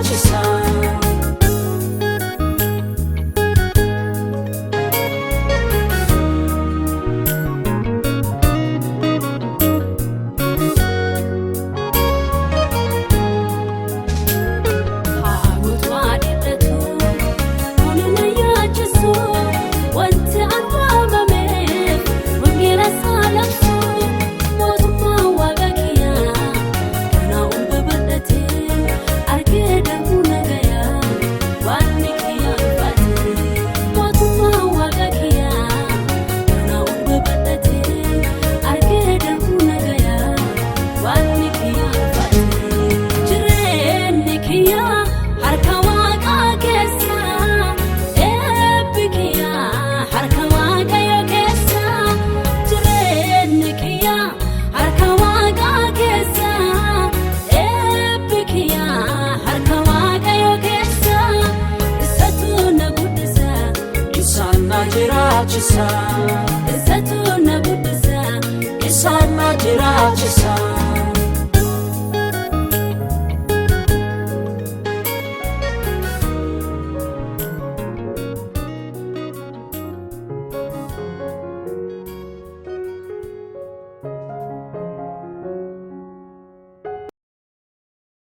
jiraachisa. Haamuutu dhidhatu kun na yaachisu wanti an waamameef wangeela saalabsu mootummaa waaqa kiyyaa kanaa ol babal'ate argee darbuu nagayaa waan kiyyaa ulfaate mootummaa waaqa kiyyaa kanaa ol babal'ate argee darbuu nagayaa waan kiyyaa ulfaate. Jireenyi kiyyaa harka waaqaa keessa eebbi kiyyaa harka waaqayyo keessa jireenyi kiyyaa harka waaqaa keessa eebbi kiyyaa harka waaqayyo keessa isatu na guddisa Isaan na jiraachisa. isatu na guddisa Isaan na jiraachisa.